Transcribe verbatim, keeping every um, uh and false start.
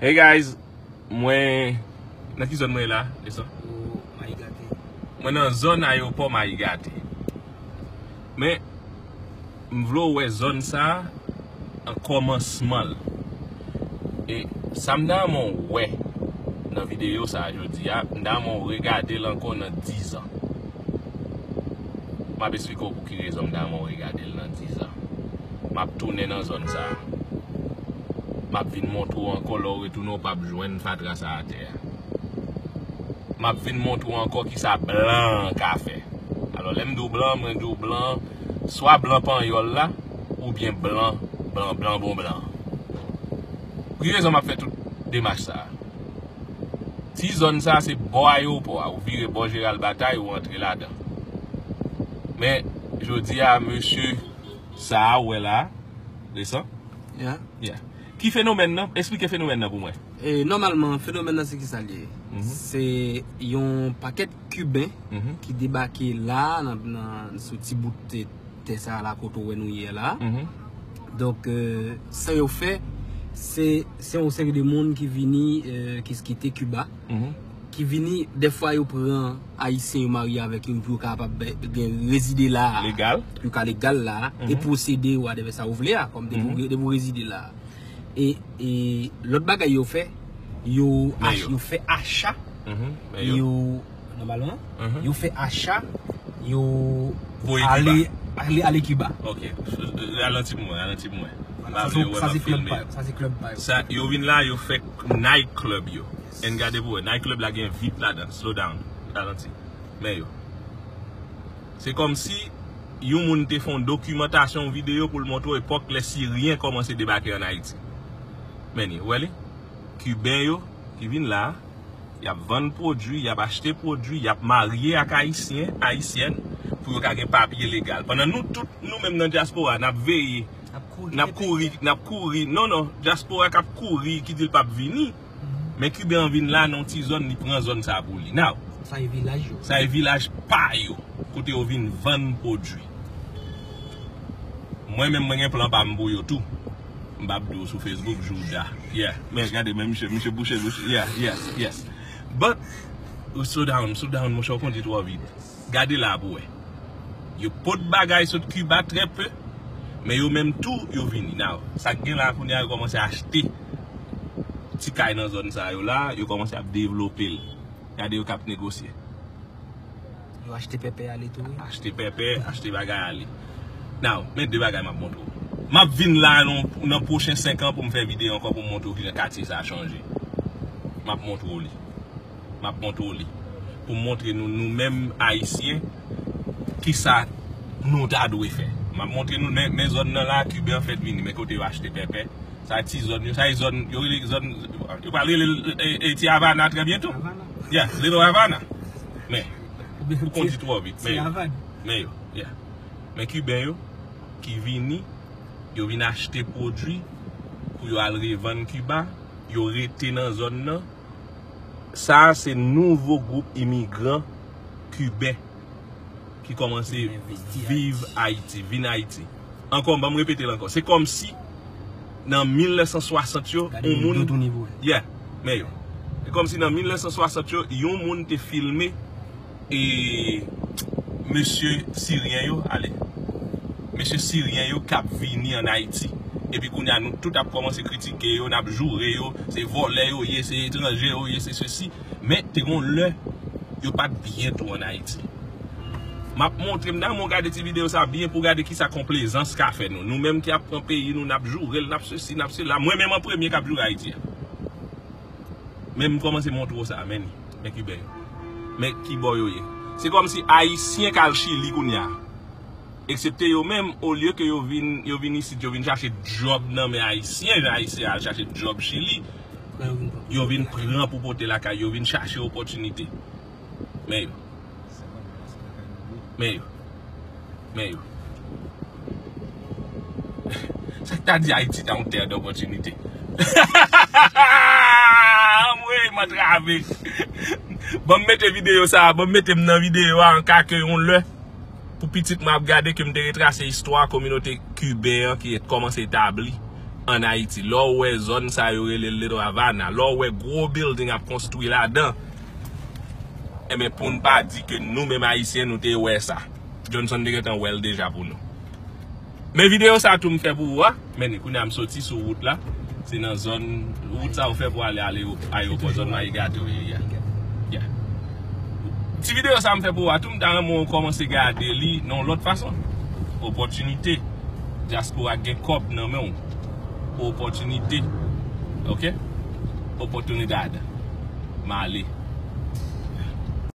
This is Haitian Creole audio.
Hey guys, mwen nan ki zòn mwen ye la, Desan? O Mayigate. Mwen nan zòn ayewopò Mayigate. Men, m vle w wè zòn sa a an kòmansman l. E sa m ta renmen w wè nan videyo sa a jodi a, m ta renmen w regade l ankò nan dizan. M ap esplike w pou ki rezon m ta renmen w regade l nan dizan. M ap tounen nan zòn sa a. M ap vin montre w ankò, lè w retounen, w p ap jwenn fatra sa a atè a. M ap vin montre w ankò kisa blan an ka fè. Alò, lè m di w blan, mwen di w blan, swa blan panyòl la, oubyen blan, blan, blan bon blan. Pou ki rezon m ap fè tout demach sa a? Ti zòn sa a se bò ayewopò a, ou vire bò Jeral Batay, ou antre ladan. Men, jodi a, mesye sa a, ou wè la a, Desan? Yeah. Yeah. Ki fenomèn nan? Esplike fenomèn nan pou mwen. E, nòmalman, fenomèn nan se kisa l ye? Mhm. Se yon pakèt Kiben Mhm. ki debake la a, nan, nan, sou ti bout tè, tè sa a la kote w wè nou ye la. Mhm. Donk, e, sa yo fè, se, se yon seri de moun ki vini, e, ki kite Kiba, Mhm. ki vini, dèfwa yo pran Ayisyen, yo marye avèk yo, pou yo kapab bè-, gen rezide la a. Legal. Pou yo ka legal la a, e Mhm. posede, whatever sa ou vle a, kòm depi Mhm. ou, depi ou rezide la a. E, e lòt bagay yo fè, yo Men ach-, yo. yo fè acha, Mhm. Men yo. yo, nòmalman, Mhm. yo fè acha, yo Voye ale, Kiba. ale, ale Kiba. Ok. Ralanti pou mwen, ralanti pou mwen. M pa Sa vle se, wè sa m se ap klèb filme pa yo, yo. sa se klèb pa yo. Sa, yo vin la, yo fè night club yo. Yes. And gade pou wè, night club la gen vip ladan. Slow down. Ralanti. Men yo. Se kòmsi yon moun te fè yon dokimantasyon, yon videyo pou l montre w epòk lè Siryen kòmanse debake ann Ayiti. Men li, ou wè li? Kiben yo ki vin la a, y ap vann pwodui, y ap achte pwodui, y ap marye ak Ayisyen, Ayisyèn, pou yo ka gen papye legal. Pandan nou tout, nou menm nan dyaspora, n ap veye, N ap kouri n ap kouri, n ap kouri, non, non, dyaspora k ap kouri, ki di l p ap vini, Mhm. men Kiben an vin la nan yon ti zòn, li pran zòn sa a pou li. Now, Sa e vilaj yo. sa e vilaj pa yo, kote yo vin vann pwodui. Mwen menm, mwen gen plan pa m pou yo tou. M p ap di w sou Facebook, Jouda. Yeah, men gade, men misye, misye bouche, bouche. Yeah, yes, yes. But, oh, slow down, slow down, monchè, w kondi twò vit. Gade la pou wè. Yo pot bagay sot Kiba trè pe, men yo menm tou, yo vini. Now, sa k gen la kounye a, yo kòmanse achte ti kay nan zòn sa yo la, yo kòmanse ap devlope l. Gade yo k ap negosye. Yo achte pèpè ale tou, wi. Achte pèpè, achte bagay ale. Now, men de bagay m ap montre w. M ap vin la nan, nan pwochen senk an pou m fè videyo ankò pou m montre w kijan katye sa a chanje. M ap montre w li. M ap montre w li. Pou m montre nou, nou menm Ayisyen, kisa nou ta dwe fè. M ap montre nou, men, men zòn nan la, Kiben an fèk vini, men kote yo achte pèpè. Sa ti zòn yo, sa e zòn, yo rele zòn, yo pral rele l, e, e, ti Havana trè byento. Havana. Yeah, Little Havana. Men, Oubyen ou kondi ti, twò vit, ti men yo, Havana. men yo, yeah. Men Kiben yo, ki vini, yo vin achte pwodui pou yo al revann Kiba, yo rete nan zòn nan. Sa a se nouvo gwoup imigran kiben ki kòmanse Vin envesti viv Ayiti. Ayiti, vin Ayiti. Ankò, ban m repete l ankò. Se kòmsi nan mil nèf san swasant yo, Gade yon moun, dot ou nivo. Yeah, men yo. Se kòmsi nan mil nèf san swasant yo, yon moun te filme e mesye siryen yo, ale. Mesye siryen yo k ap vini ann Ayiti. Epi kounye a, nou tout ap kòmanse kritike yo, n ap joure yo, se vòlè yo ye, se etranje yo ye, se sesi. Men, te gon lè, yo pa t byen tou ann Ayiti. M ap montre, m ta renmen w gade ti videyo sa byen pou w gade kisa konplezans ka fè nou. Nou menm ki ap pran peyi nou, n ap joure l, n ap sesi, n ap sela. Mwen menm an premye k ap joure Ayiti a. Men m kòmanse montre w sa, men li, men Kiben yo. Men ki bò yo ye. Se kòmsi Ayisyen k al Chili kounye a. Eksepte yo menm, olye ke yo vin, yo vin isit, yo vin chache djòb nan men Ayisyen, jan Ayisyen al chache djòb Chili, Pran yo vin pran. yo vin pran pou pote lakay, yo vin chache opòtinite. Men yo. Men yo. Men yo. Sa k ta di Ayiti ta yon tè dòpòtinite. Anmwey, m antrave. Ban m mete videyo sa, ban m mete m nan videyo a an ka ke yon lè. Pou pitit mwen ap gade ke m te retrase istwa kominote kiben an ki kòmanse etabli. ann Ayiti. Lè w wè zòn sa yo rele Little Havana, lè w wè gwo building ap konstwi ladan, enben, pou n pa di ke nou menm Ayisyen, nou te wè sa. Johnson te gentan wè l deja pou nou. Men videyo sa tou m fè pou ou a. Men kounye a m soti sou wout la. Se nan zòn, wout sa ou fè pou ale, ale ayewopò, zòn Mayi Gato ye a. Yeah. Ti videyo sa m fè pou ou a tou, m ta renmen ou kòmanse gade li nan yon lòt fason. Opòtinite. Dyaspora gen kòb nan men w. Opòtinite. Ok? Oportunidad. M ale.